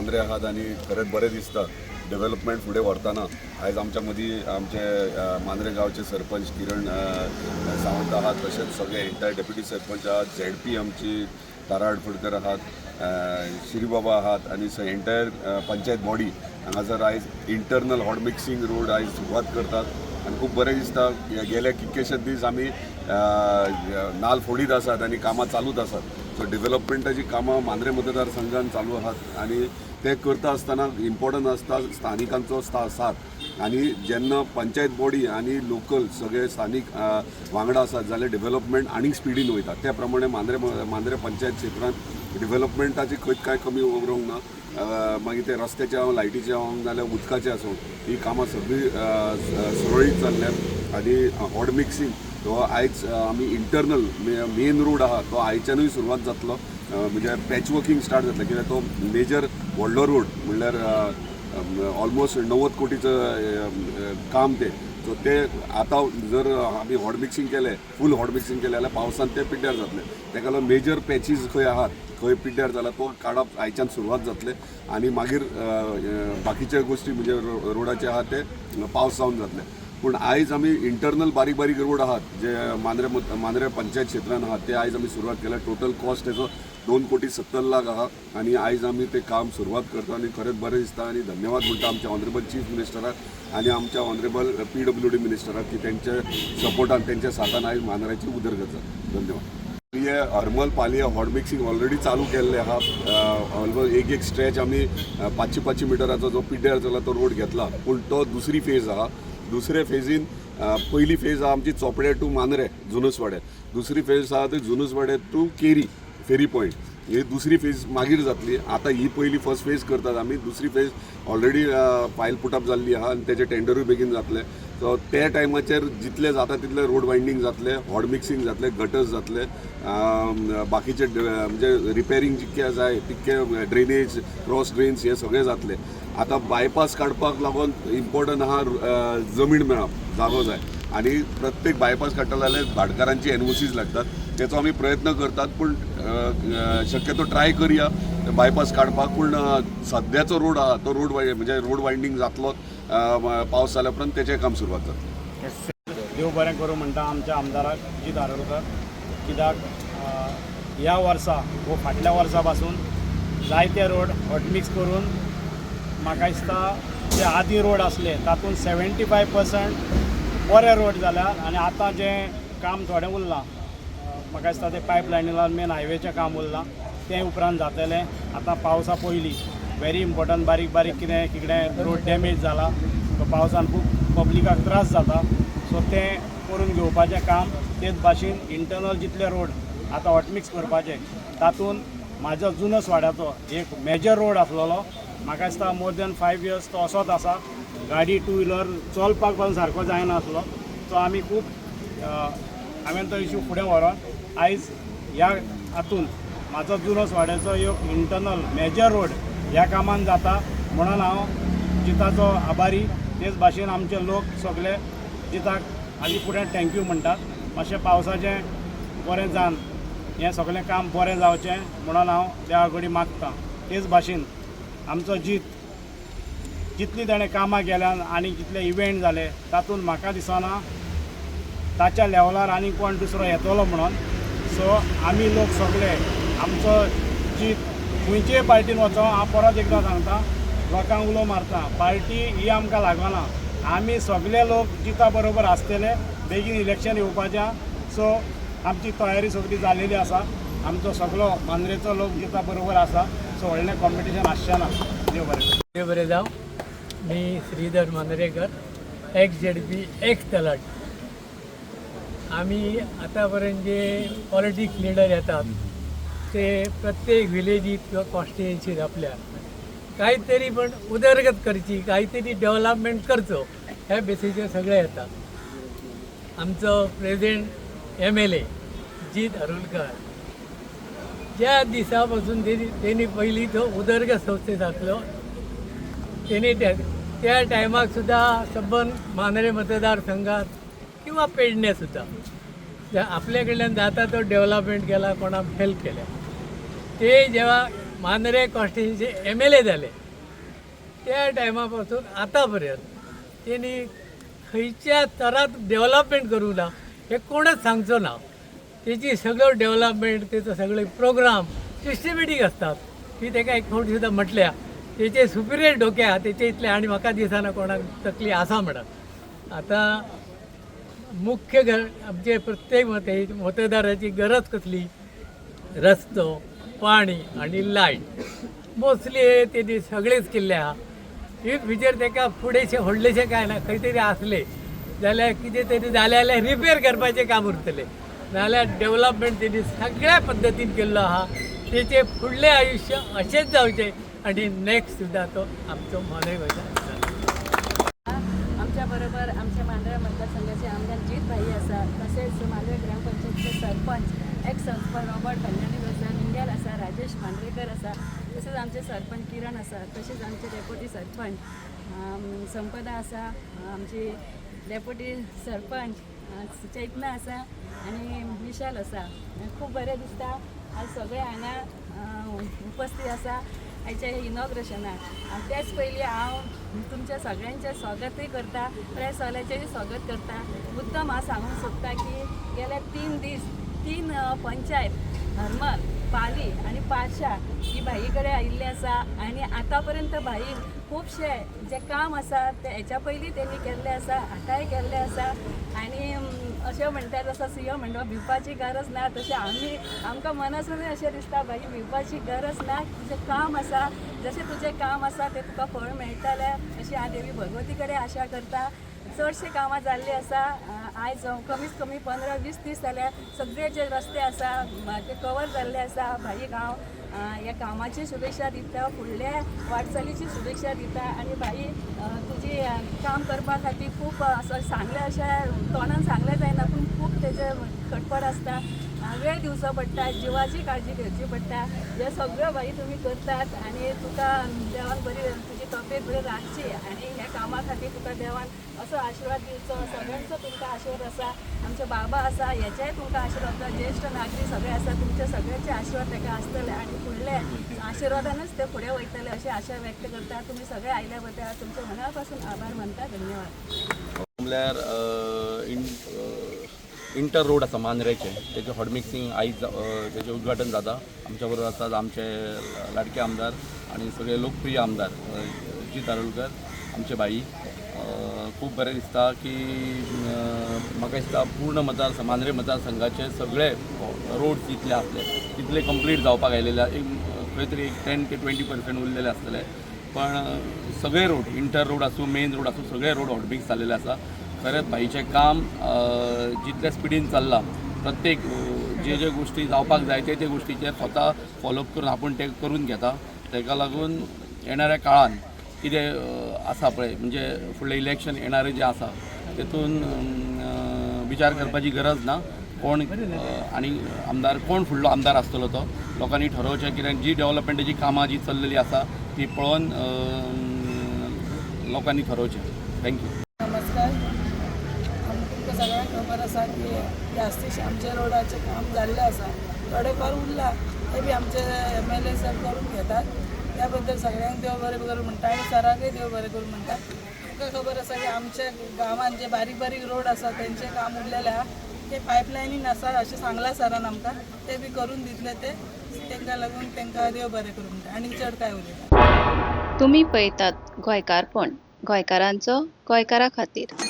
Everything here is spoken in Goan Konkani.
मांद्रे आहात आनी खरेंच बरें दिसता डेव्हलपमेंट फुडें व्हरतना. आयज आमच्या मदीं आमचे मांद्रे गांवचे सरपंच किरण सावंत आहात, तशेंच सगळे एंटायर डेप्युटी सरपंच आहात, झेडपी आमची तारा हडफडकर आहात, श्रीबाबा आहात आनी एंटायर पंचायत बॉडी हांगासर आयज इंटरनल हॉट मिक्सिंग रोड आयज सुरवात करतात आनी खूब बरें दिसता. गेले कितकेशे दीस आमी नाल फोडीत आसात आनी कामां चालूच आसात. सो डेव्हलपमेंटाची कामां मांद्रे मतदारसंघान चालू आहात आनी ते करता आसतना इम्पॉर्टंट आसता स्थानिकांचो साथ आनी जेन्ना पंचायत बॉडी आनी लोकल सगळे स्थानीक वांगडा आसात जाल्यार डेव्हलपमेंट आनीक स्पिडीन वयता. त्या प्रमाणे मांद्रे मांद्रे पंचायत क्षेत्रांत डेव्हलपमेंटाची खंयच कांय कमी उरूंक ना. मागीर ते रस्त्याचे आसूं, लायटीचे आसूं, नाजाल्यार उदकाचें आसूं, ही कामां सगळीं सुरळीत चल्ल्यात. आनी हॉट मिक्सिंग तो आयज आमी इंटरनल मेन रोड आहा तो आयच्यानूय सुरवात जातलो. म्हणजे पॅच वर्किंग स्टार्ट जातलें, कित्याक तो मेजर व्हडलो रोड म्हणल्यार ऑलमोस्ट 90 कोटीचं काम तें. सो ते आतां जर आमी हॉट मिक्सिंग केलें, फूल हॉट मिक्सिंग केलें जाल्यार पावसान ते पिड्ड्यार जातले. ताका लागून मेजर पॅचीस खंय आहात, खंय पिड्ड्यार जाला, तो काडप आयच्यान सुरवात जातले आनी मागीर बाकीचे गोश्टी म्हणजे रोडाचे आहा ते पावस जावन जातले. पूण आयज आमी इंटरनल बारीक बारीक रोड आहात जे मांद्रे मांद्रे पंचायत क्षेत्रान आहात ते आयज आमी सुरवात केल्या. टोटल कॉस्ट तेजो 2 कोटी 70 लाख आहा आनी आयज आमी ते काम सुरवात करता आनी खरेंच बरें दिसता आनी धन्यवाद म्हणटा आमच्या ऑनरेबल चीफ मिनिस्टराक आनी आमच्या ऑनरेबल पीडब्ल्यूडी मिनिस्टराक की तेंच्या सपोर्टान, तेंच्या साथान आयज मांद्र्याची उदरगत जाता. धन्यवाद. हे हरमल पालया हॉट मिक्सिंग ऑलरेडी चालू केल्ले आहा. ऑलमोस्ट एक एक स्ट्रेच आमी 500 500 मिटराचो जो पिड्ड्यार जाला तो रोड घेतला, पूण तो दुसरी फेज आहा. दुसरे फेजीन, पयली फेज आहा आमची चोपडे टू मांद्रे जुनसवाडे, दुसरी फेज आहा ती जुनसवाडे टू केरी फेरी पॉयंट. ही दुसरी फेज मागीर जातली. आतां ही पयली फर्स्ट फेज करतात आमी. दुसरी phase already file put up जाल्ली आहा आनी तेजे टेंडरूय बेगीन जातले. सो त्या टायमाचेर जितले जाता तितले रोड वायंडींग जातले, हॉट मिक्सिंग जातले, गटर्स जातले, बाकीचे म्हणजे रिपेरींग जितके जाय तितके, ड्रेनेज, क्रॉस ड्रेन्स हे सगळे जातले. आतां बायपास काडपाक लागून इम्पॉर्टंट आहा जमीन मेळप, जागो जाय आनी प्रत्येक बायपास काडटलो जाल्यार भाटकारांची एनओसीज लागतात. तेचो आमी प्रयत्न करतात, पूण अ, अ, शक्यतो ट्राय करया बायपास काडपाक. पूण सद्याचो रोड आहा तो रोड म्हणजे रोड वायंडींग जातलो. पावस जाल्या उपरांत तेचें काम सुरवात जातली. देव बरें करूं म्हणटा आमच्या आमदाराक जीत आरोलकर, कित्याक ह्या वर्सा वो फाटल्या वर्सा पासून जायते रोड हॉटमिक्स करून म्हाका दिसता जे आदीं रोड आसले तातूंत 75% बरे रोड जाल्यात. आनी आतां जें काम थोडें उरलां, म्हाका दिसता तें पायप लायनी मेन हायवेचें काम उरलां, तें उपरांत जातलें. आतां पावसा पयलीं व्हेरी इम्पॉर्टंट बारीक बारीक कितें कितें रोड डॅमेज जाला तो पावसान खूब पब्लिकाक त्रास जाता, सो तें करून घेवपाचें काम. तेच भाशेन इंटरनल जितले रोड आतां हॉटमिक्स करपाचे, तातूंत म्हाजो जुनस वाड्याचो एक मेजर रोड आसलेलो, म्हाका दिसता मोर दॅन 5 इयर्स तो असोच आसा. गाडी टू व्हिलर चलपाक पासून सारको जायना आसलो. सो आमी खूब हांवें तो इशू फुडें व्हरोन आयज ह्या हातून म्हाजो जुनस वाड्याचो एक इंटरनल मेजर रोड ह्या कामान जाता म्हणून हांव जिताचो आभारी. तेच भाशेन आमचे लोक सगळे जिताक आनी फुडें thank you म्हणटात. मातशें पावसाचें बरें जावन हें सगळें काम बरें जावचें म्हणून हांव देवा कडेन मागतां. तेच भाशेन आमचो जीत जितलीं ताणें कामां केल्यात आनी जितले इव्हेंट जाले, तातूंत म्हाका दिसना ताच्या लेवलार आनी कोण दुसरो येतलो म्हणून. सो आमी लोक सगळे आमचो जीत खंयचेय पार्टीन वचो, हांव परत एकदां सांगता, लोकांक उलो मारता, पार्टी ही आमकां लागना. आमी सगळे लोक जिता बरोबर आसतले. बेगीन इलेक्शन येवपाचें, सो आमची तयारी सगळी जालेली आसा. आमचो सगळो मांद्रेचो लोक जिता बरोबर आसा. सो व्हडलें कॉम्पिटिशन आसचें ना. देव बरें करूं. देव बरें जावं. मी Shridhar Mandrekar, ex ZP, ex तलाठी. आम्ही आतापर्यंत जे पॉलिटिक्स लिडर येतात ते प्रत्येक विलेजीत किंवा कॉन्स्टिट्युएन्सीत आपल्या काहीतरी पण उदरगत करची, काहीतरी डेव्हलपमेंट करचो ह्या बेसीचेर सगळे येतात. आमचो प्रेझेंट एमएलए जीत आरोलकर, ज्या दिसा पासून तेणी पयली तो उदरगत संस्थेत आसलो, तेणी त्या त्या टायमाक सुद्दां सबंद मांद्रे मतदारसंघात किंवा पेडणे सुद्दां आपल्या कडल्यान जाता तो डेव्हलपमेंट केला, कोणाक हेल्प केल्या. ते जेव्हा मांद्रे कॉन्स्टिट्युन्सी MLA जाले त्या टायमा पासून आतां पर्यंत तेणी खंयच्या तरात डेवलपमेंट करूंक ना हें कोणच सांगचो ना. तेची सगळो डेवलपमेंट, तेचो सगळे प्रोग्राम सिस्टमॅटीक आसतात की तेका एक फावट सुद्दां म्हटल्या तेचे सुपिरियर डोके आहा तेचे इतले आनी म्हाका दिसना कोणाक तकली आसा म्हणून. आतां मुख्य आमचे प्रत्येक मतदाराची गरज कसली? रस्तो, पाणी आनी लायट. मोस्टली हे तेणी सगळेच केल्ले आहा. इन फ्युचर तेका फुडेंशें व्हडलेशें कांय ना, खंय तरी आसलें जाल्यार कितें तरी जालें जाल्यार रिपेर करपाचें काम उरतलें, नाल्यार डेवलपमेंट तेणी सगळ्या पद्दतीन केल्लो आहा. तेचें फुडलें आयुश्य अशेंच जावचें आनी नेक्स्ट सुद्दां तो आमचो मांद्रे गोंयकार. आमच्या बरोबर आमच्या मांद्रे मतदारसंघाचे आमदार जीत भाई आसा, तसेच मांद्रे ग्रामपंचायतचे सरपंच, एक्स सरपंच रॉबर्ट फर्नांडीस आसा, मिंगेल आसा, राजेश मांद्रेकर आसा, तसेच आमचे सरपंच किरण आसा, तसेच आमचे डेप्युटी सरपंच संपदा आसा, आमची डेप्युटी सरपंच चैतना आसा आनी विशाल आसा. खूब बरें दिसता आज सगळे हांगा उपस्थित आसा आयच्या इनॉग्रेशनाक. आनी तेच पयलीं हांव तुमच्या सगळ्यांचें स्वागतूय करता, प्रेसवाल्याचेंय स्वागत करता. मुद्दम हांव सांगूंक सोदता की गेले 3 दीस 3 पंचायत हरमल, पाली आनी पार्शा ही भाई कडेन आयिल्ली आसा आनी आतां पर्यंत भाईन खुबशे जे काम आसा ते हेच्या पयलीं तेणी केल्लें आसा, आतांय केल्लें आसा. आनी अशें म्हणटा जसो सीएम म्हणटा भिवपाची गरज ना, तशें आमी आमकां मनासूनय अशें दिसता भाई भिवपाची गरज ना, तुजें काम आसा, जशें तुजें काम आसा तें तुका फळ मेळटलें अशी हांव देवी भगवती कडेन आशा करता. चडशीं कामां जाल्लीं आसा. आयज कमीत कमी 15-20 दीस जाल्यार सगळे जे रस्ते आसा ते कवर जाल्ले आसा. भाई हांव ह्या कामाची शुभेच्छा दिता, फुडल्या वाटचालीची शुभेच्छा दिता. आनी भाई तुजी काम करपा खातीर खूब असो सांगलें अशें तोंडान सांगलें जायना, पूण खूब तेजे खटपट आसता, वेळ दिवचो पडटा, जिवाची काळजी घेवची पडटा. हें सगळें भाई तुमी करतात आनी तुका देवान बरी तुजी तब्येत बरी राखची आनी ह्या कामा खातीर तुका देवान असो आशिर्वाद दिवचो. सगळ्यांचो तुमकां आशिर्वाद आसा, आमचे बाबा आसा हेचेय तुमकां आशिर्वाद आसा, ज्येश्ठ नागरीक सगळे आसा, तुमचे सगळ्यांचे आशिर्वाद ताका आसतले आनी फुडले आशिर्वादानच ते फुडें वयतले अशी आशा व्यक्त करता. तुमी सगळे आयल्या बद्दल तुमचे मना पासून आभार मानता. धन्यवाद. म्हणल्यार इंटर रोड आसा मांद्रेचे, तेजे हॉट मिक्सिंग आयज तेजें उद्घाटन जाता. आमच्या बरोबर आसात आमचे लाडके आमदार आनी सगळे लोकप्रिय आमदार जीत आरोलकर आमचे भाई. खूब बरें दिसता की म्हाका दिसता पूर्ण मतदार मांद्रे मतदारसंघाचे सगळे रोड्स जितले आसले तितले कंप्लीट जावपाक आयलेले, एक खंय तरी एक 10 ते 20% उरलेले आसतले, पण सगळे रोड, इंटर रोड आसूं मेन रोड आसूं, सगळे रोड हॉटमिक्स जाल्लेले आसा. खरेंच भाईचें काम जितल्या स्पिडीन चल्लां, प्रत्येक जे जे गोश्टी जावपाक जाय ते ते गोश्टीचेर स्वता फॉलोअप करून आपूण ते करून घेता. ताका लागून येणाऱ्या काळान कितें आसा पळय, म्हणजे फुडलें इलेक्शन येणारें जें आसा तेतून विचार करपाची गरज ना. कोण आनी आमदार कोण फुडलो आमदार आसतलो तो लोकांनी ठरोवचें, कित्याक जी डेवलपमेंटाची कामां जी चल्लेली आसा ती पळोवन लोकांनी ठरोवचें. Thank you. नमस्कार. तुमकां सगळ्यांक खबर आसा की जास्तीशें आमच्या रोडाचें काम जाल्लें आसा, थोडें फार उरलां ते बी आमचे MLA sir करून घेतात. त्या बद्दल सगळ्यांक देव बरें करूं म्हणटा आनी सराकय देव बरें करूं म्हणटा. तुमकां खबर आसा की आमच्या गांवांत जे बारीक बारीक रोड आसा तेंचें काम उरलेलें आहा, ते पायपलायनीन आसा अशें सांगलां सरान आमकां, ते बी करून दितले ते, तांकां लागून तांकां देव बरें करूं म्हणटा आनी चड काय उलयना. तुमी पळयतात गोंयकारपण, गोंयकारांचो गोंयकारा खातीर.